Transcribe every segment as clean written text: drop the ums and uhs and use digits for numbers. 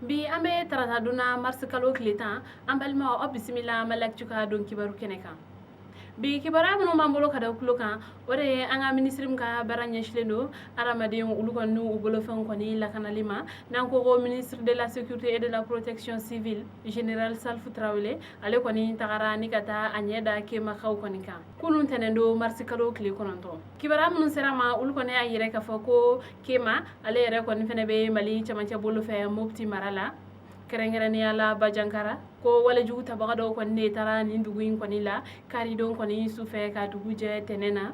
Bi an bɛ tarata don na, marisi kalo tile 10. An balimaw, aw bisimila Maliactu ka don kibaru kɛnɛ kan. Bi kibaruya minnu b'an bolo ka da tulo kan, o de ye an ka minisiri min ka baara ɲɛsilen don hadamadenw olu kɔni n'u bolofɛnw kɔni lakanali ma, n'an ko ko ministre de la Sécurité et de la Protection civile, général Salifu Tarawele, ale kɔni tagara ni ka taa a ɲɛ da Kemakaw kɔni kan kunun tɛnɛn don, marisi kalo tile 9. Kibaruya minnu sera ma, olu kɔni y'a yira k'a fɔ ko Kema ale yɛrɛ kɔni fɛnɛ bɛ Mali camancɛ bolo fɛ, Mopti mara la, kɛrɛnkɛrɛnnenya la Bajankara, ko walejugu tabaga dɔw kɔni de taara nin dugu in kɔni la karidon kɔni sufɛ ka dugu jɛ tɛnɛn na,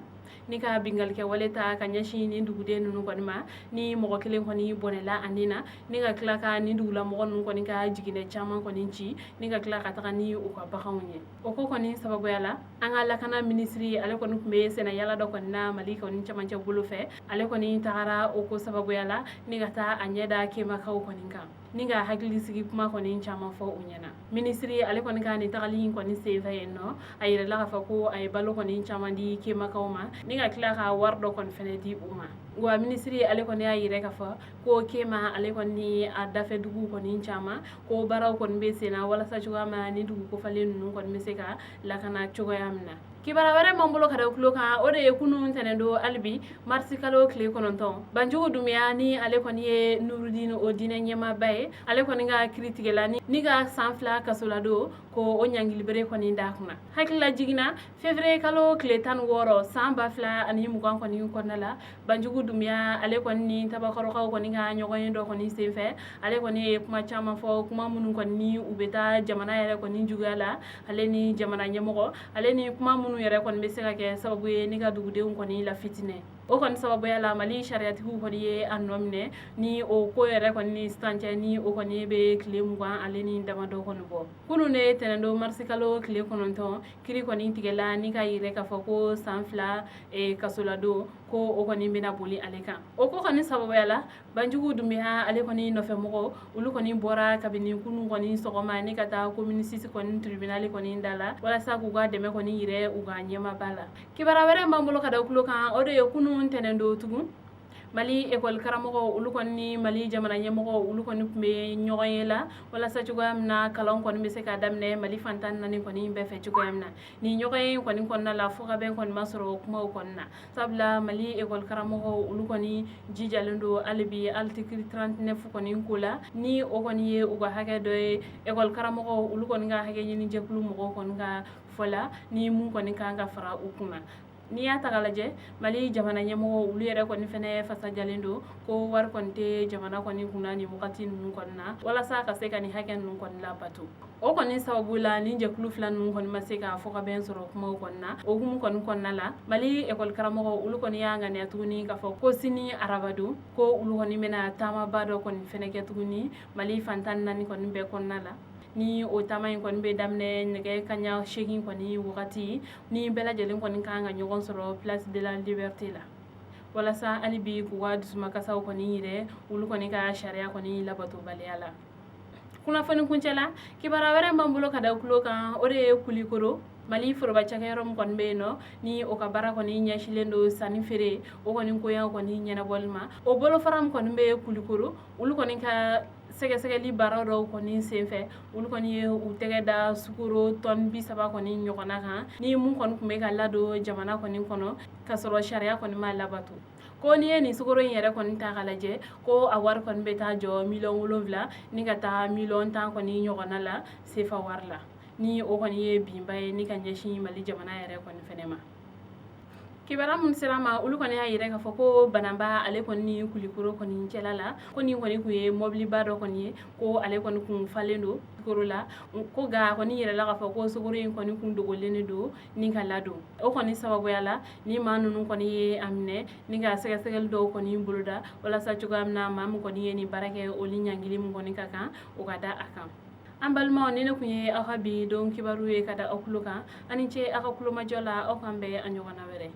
ni ka bingalikɛ wale ta ka ɲɛsin nin duguden ninnu kɔni ma, ni mɔgɔ kelen kɔni bɔnɛla a ni na, ni ka tila ka nin dugulamɔgɔ ninnu kɔni ka jiginɛ caman kɔni ci, ni ka tila ka taga ni u ka baganw ye. O ko kɔni sababuya la, an ka lakana minisiri ale kɔni tun bɛ sɛnɛ yala dɔ kɔni na Mali kɔni camancɛ bolo fɛ. Ale kɔni tagara o ko sababuya la ni ka taa a ɲɛ da Kemakaw kɔni kan, ni ka hakili sigi kuma kɔni caman fɔ u ɲɛna. Minisiri ale kɔni ka nin tagali in kɔni senfɛ yen nɔ, a yirala k'a fɔ ko a ye balo kɔni caman di Kemakaw ma, ni ka tila ka wari dɔ kɔni fɛnɛ di u ma. Wa minisiri ale kɔni y'a yira k'a fɔ ko Kema ale kɔni a dafɛ dugu kɔni caman, ko baaraw kɔni bɛ sen na walasa cogoya min na ni dugu kofalen ninnu kɔni bɛ se ka lakana cogoya min na. Kibaruya wɛrɛ b'an bolo ka da tulo kan, o de ye kunun tɛnɛn don, hali bi marisi kalo tile 9, Banjugu Dunbiya, ni ale kɔni ye Nurudin o diinɛ ɲɛmaaba ye, ale kɔni ka kiritigɛla ni ka san 2 kasoladon, ko o ɲangilibere kɔni d'a kunna. Hakilila jiginna, février kalo tile 16 san 2020 kɔni kɔnɔna la, Banjugu Dunbiya ale kɔni ni Tabakɔrɔkaw kɔni ka ɲɔgɔn ye dɔ kɔni senfɛ, ale kɔni ye kuma caman fɔ, kuma minnu kɔni ni u bɛ taa jamana yɛrɛ kɔni juguya la, ale ni jamana ɲɛmɔgɔ, ale ni kuma minnu yɛrɛ kɔni bɛ se ka kɛ sababu ye ni ka dugudenw kɔni lafitinɛ. O kɔni sababuya la, Mali sariyatigiw kɔni ye a nɔ minɛ. Ni o ko yɛrɛ kɔni ni sisan cɛ, ni o kɔni bɛ tile 20 ale ni damadɔ kɔni bɔ. Kunun de tɛnɛndon, marisi kalo tile 9, kiri kɔni tigɛla ni ka yira k'a fɔ ko san 2 kasoladon, ko o kɔni bɛna boli ale kan. O ko kɔni sababuya la, Banjugu Dunbiya ale kɔni nɔfɛmɔgɔw, olu kɔni bɔra kabini kunun kɔni sɔgɔma ni ka taa commune 6 kɔni tribunal kɔni da la, walasa k'u ka dɛmɛ kɔni yira u ka ɲɛmaaba la. Kibaruya wɛrɛ b'an bolo ka da tulo kan, o de ye kunun tɛnɛn don tugun, Mali ekɔli karamɔgɔ olu kɔni ni Mali jamana ɲɛmɔgɔ olu kɔni tun bɛ ɲɔgɔn ye la, walasa cogoya min na kalan kɔni bɛ se ka daminɛ Mali fan 14 kɔni bɛɛ fɛ cogoya min na. Ni ɲɔgɔn ye kɔni kɔnɔna la, fo ka bɛn kɔni ma sɔrɔ kumaw kɔni na, sabula Mali ekɔli karamɔgɔ olu kɔni jijalen don hali bi article 39 kɔni ko la, ni o kɔni ye u ka hakɛ dɔ ye. Ekɔli karamɔgɔ olu kɔni ka hakɛ ɲini jɛkulu mɔgɔw kɔni ka fɔ la, ni mun kɔni kan ka fara u kunna. N'i y'a ta k'a lajɛ, Mali jamana ɲɛmɔgɔ olu yɛrɛ kɔni fɛnɛ fasajalen don ko wari kɔni tɛ jamana kɔni kunna nin wagati ninnu kɔni na, walasa ka se ka nin hakɛ ninnu kɔni labato. O kɔni sababu la, ni jɛkulu fila ninnu kɔni ma se ka fɔkabɛn sɔrɔ kumaw kɔni na. O hukumu kɔni kɔnɔna la, Mali ekɔli karamɔgɔ olu kɔni y'a ŋaniya tuguni k'a fɔ ko sini arabadon, ko olu kɔni bɛna taamaba dɔ kɔni fɛnɛ kɛ tuguni Mali fan 14 kɔni bɛɛ kɔnɔna la. Ni o taama in kɔni bɛ daminɛ nɛgɛ kaɲa 8 kɔni wagati, ni bɛɛ lajɛlen kɔni kan ka ɲɔgɔn sɔrɔ Place de la Liberté la, walasa hali bi k'u ka dusumakasaw kɔni yira olu kɔni ka sariya kɔni labatobaliya la. Kunnafoni kuncɛ la, kibaruya wɛrɛ b'an bolo ka da tulo kan, o de ye Kulikoro Mali foroba cakɛyɔrɔ min kɔni bɛ yen nɔ, ni o ka baara kɔni ɲɛsilen don sanni feere o kɔni koɲaw kɔni ɲɛnabɔli ma. O bolofara min kɔni bɛ Kulikoro, olu kɔni ka sɛgɛsɛgɛli baara dɔw kɔni senfɛ, olu kɔni ye u tɛgɛ da sukoro tɔni 30 kɔni ɲɔgɔnna kan, ni mun kɔni tun bɛ ka ladon jamana kɔni kɔnɔ k'a sɔrɔ sariya kɔni ma labato. Ko n'i ye nin sukoro in yɛrɛ kɔni ta k'a lajɛ, ko a wari kɔni bɛ taa jɔ miliyɔn 7 ni ka taa miliyɔn 10 kɔni ɲɔgɔnna la sefa wari la, ni o kɔni ye binba ye ni ka ɲɛsin Mali jamana yɛrɛ kɔni fɛnɛ ma. Kibaruya minnu sera ma, olu kɔni y'a yira k'a fɔ ko Bananba ale kɔni ni Kulikoro kɔni cɛla la, ko nin kɔni tun ye mɔbiliba dɔ kɔni ye, ko ale kɔni kun falen don sukoro la, ko nka a kɔni yirala k'a fɔ ko sukoro in kɔni kun dogolen de don ni ka ladon. O kɔni sababuya la, ni maa ninnu kɔni ye a minɛ ni ka sɛgɛsɛgɛli dɔw kɔni boloda, walasa cogoya min na maa min kɔni ye nin baara kɛ, o ni ɲangili min kɔni ka kan, o ka da a kan. An balimaw, ni ne kun ye aw ka bi don kibaru ye ka da aw tulo kan. Aw ni ce aw ka kulomajɔ la. Aw k'an bɛn a ɲɔgɔnna wɛrɛ.